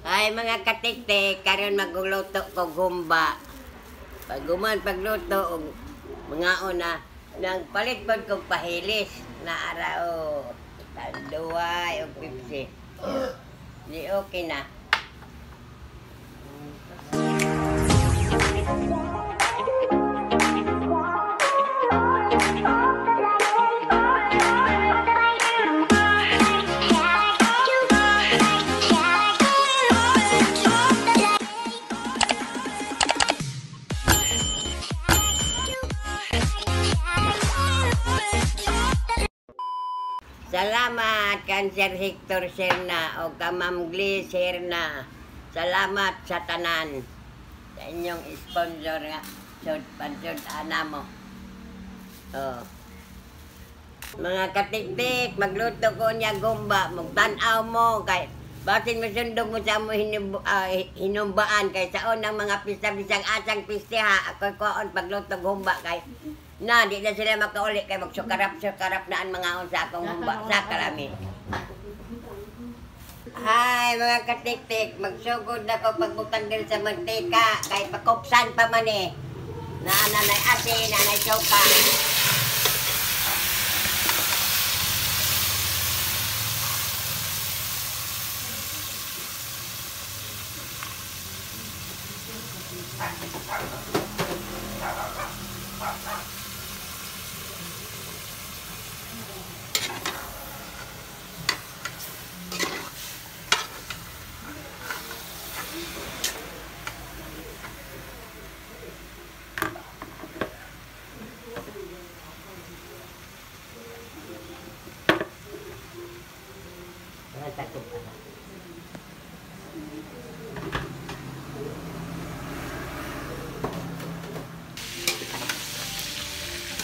Ay mga katiktik, karon magluluto ko humba. Pag human pagluto og mga una nang palit pod kog pahilis na arao tanduay og Pepsi. Di okay na. Salamat kan Sir Hector Serna o ka Ma'am Glis Serna. Salamat sa tanan sa inyong sponsor nga sud pansud ana mo. Oh. Mga katiktik, magluto ko niya gumba, magtan-aw mo kay basin masundog mo sa mo hinumbaan kay saon ng mga pista-pistang asang pistiha ako koon pagluto humba kay na di na sila makauli kay magsukarap-sukarap na ang mga sa akong humba sa kalami. Ay mga katiktik, magsugod na ko pagbutang diri sa mantika kay pakupsan pa man eh. Na nanay asin, nanay suka.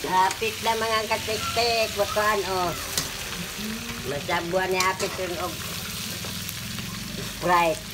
Hapit na mga katiktik, wakuan o. Masabuan ni hapit rin og Sprite.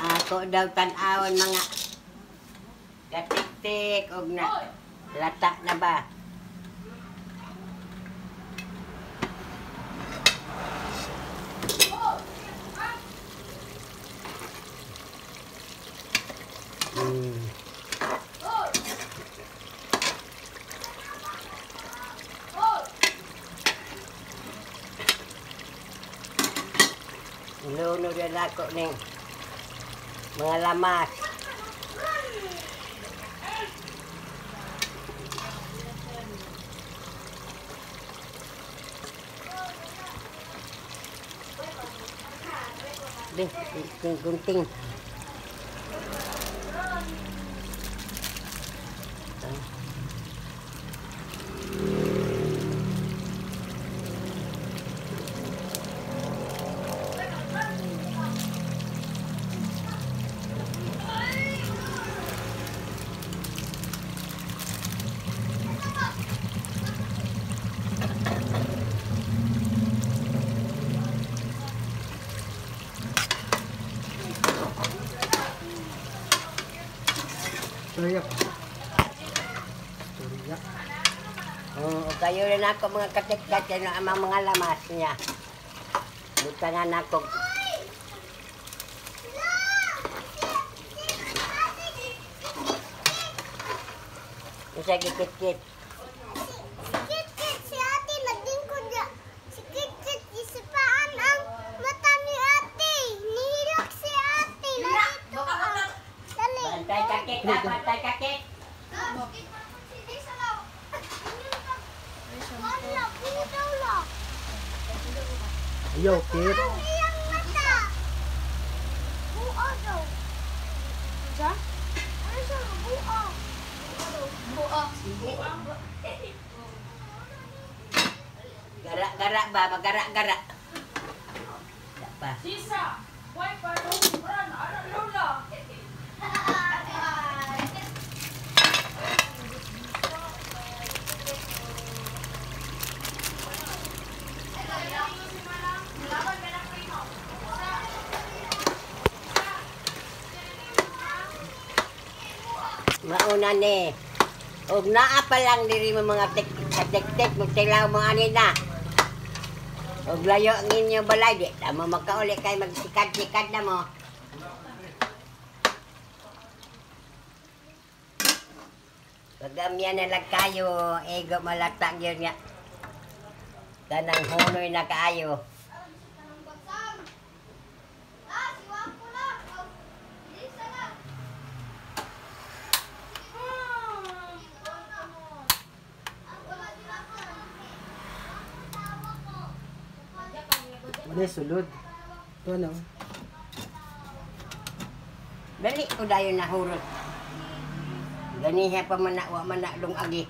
Ako daw tan-awon mga katiktik og na lata na ba. Lunod na ako ning mga lamas. Gunting. Ya. Oo, kayo rin ako mga katikkat yan ang mga lamas niya. Butangan ako. Isa gikit-kit. Si Kit-Kit, si ate, naglingkod niya. Si Kit-Kit, isipaan ang mata ni ate. Nihilak si ate. Nandito ang... Dali. Bantay kakit ha, bantay kakit. Wala, budaw lang. Ayaw, Kit. Ang iyang mata. Buo daw. Siya? Ano siya? Buo. Buo. Gara-gara ba, magara-gara. Wala pa. Sisa! Why pa run? Ano lula? Mauna ni. Og naa pa lang diri mo mga katik-tik, magtilaw mo ani na. Og layo ang inyo balay, di tamo makauli kay magsikad-sikad na mo. Pagamya na lang kayo, ego malatag yun nga. Kanang hunoy na kaayo. Wala sulod. Ito ano? Dali ko dayon na hurot. Ganiha pa man na, wa man na dong agi.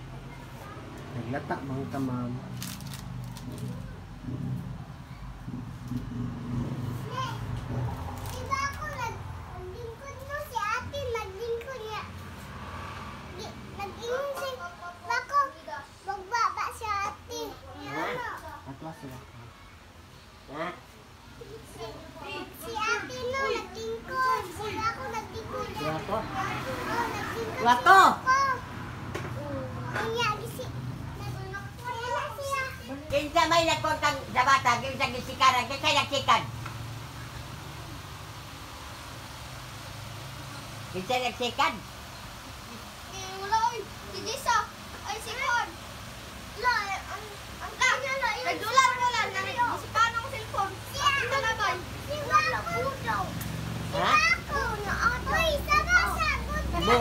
Naglata mga tamam. Diba ako naglingkod no? Si ate naglingkod niya. Nag-ingon si Bako. Magbaba si ate. Ha? Atlas sila. Ha? Si ate no naglingkod. Si Bako naglingkod niya. Wako? Oh, naglingkod Wako! si Bako. Unya, Wala siya. Kinsa may nagkontang sa bata, kinsa gisikaran, kinsa nagsikad. Kinsa nagsikad? Eh, wala oy. Si Jisa. Ay, si Con. Wala, eh, ang kanya na. Nagdula na lang. Nagisipan ang cellphone. Siya. Ito na ba? Si Wako daw. Si Ha? Wako. Uy, sama sa Bo.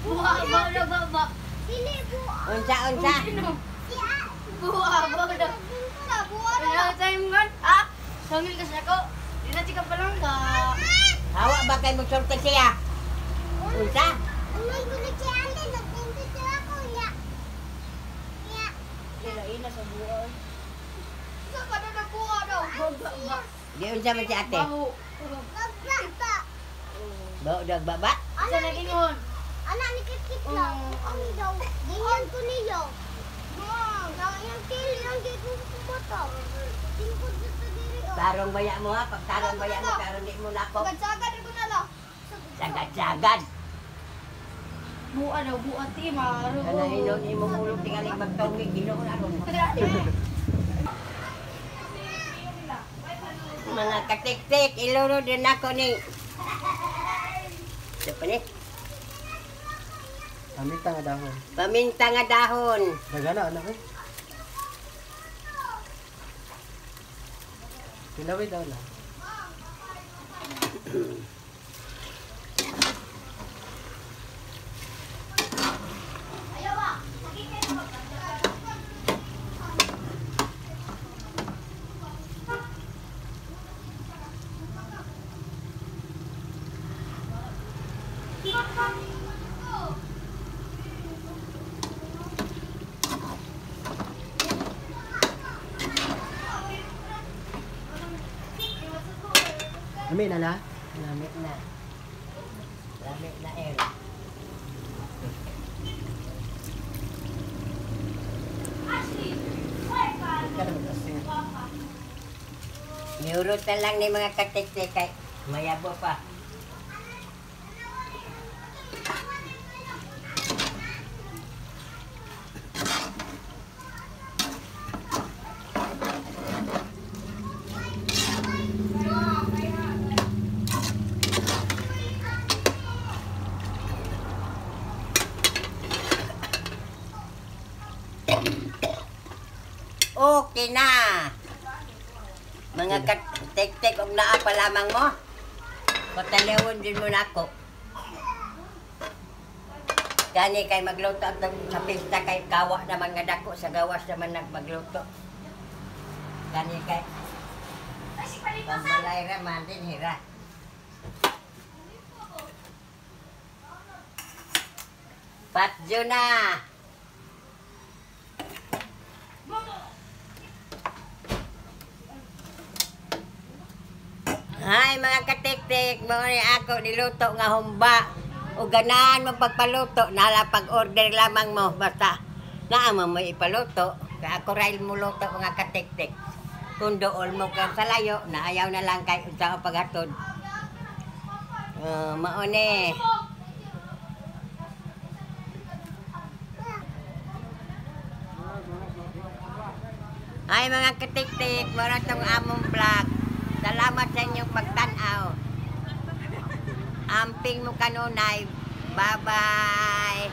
Buo, buo, buo, buo. Sili, buo. Unsa unsa? Si A. Buo, buo. Nagdula, buo na Wala time ngon. Ah, sangil kasi ako. Di na chika pa lang ka. Hawa ba kay mosulti siya? Unsa? Unay ko na si Ate. Naglingkod si Wako niya. Niya. Kailain na sa buo. Sa ka na nagbuo daw. Buo, Di unsa man si ate? Baho. Magbaba. Bo dag baba. Sa nagingon. Anak ni Kikit lang. Ang daw. Ganyan ko niyo. Yung tili, yung di ko kumata. Tingkod sa diri. Oh. Tarong baya mo ha, pag tarong baya mo karon di mo nako. Sagad-sagad ko na lang. Sagad-sagad. Buo daw, buo ti maro. Kana hinon imong ulo tingali magtawig Ginoo na aron. Mga katik-tik, iluro din ako ni. Ito pa ni. Paminta nga dahon. Paminta nga dahon. Dagana anak eh. Tilaway daw lang. Lami na la. Lami na. Lami na eh. Ka na mag-asin. Niurot na lang ni mga katik-tik kay mayabo pa. Okay na. Mga katik-tik og naa pa lamang mo. Patalewon din mo na ako. Gani kay magluto ang sa pista kay kawa naman nga dako sa gawas naman nagmagluto. Gani kay pambalay ra man din hira. Patjo na. Hi mga katiktik, mao ni ako niluto nga humba. O ganahan mo pagpaluto, nala pag-order lamang mo basta naa mo mo ipaluto. Kaya ako ra mo luto mga katiktik. Kung dool mo ka sa layo, naayaw na lang kay unsa ang paghatod. Mao ni. Hi mga katiktik, mao na tong among vlog. Salamat sa inyong pagtan-aw. Amping mo kanunay. Bye-bye.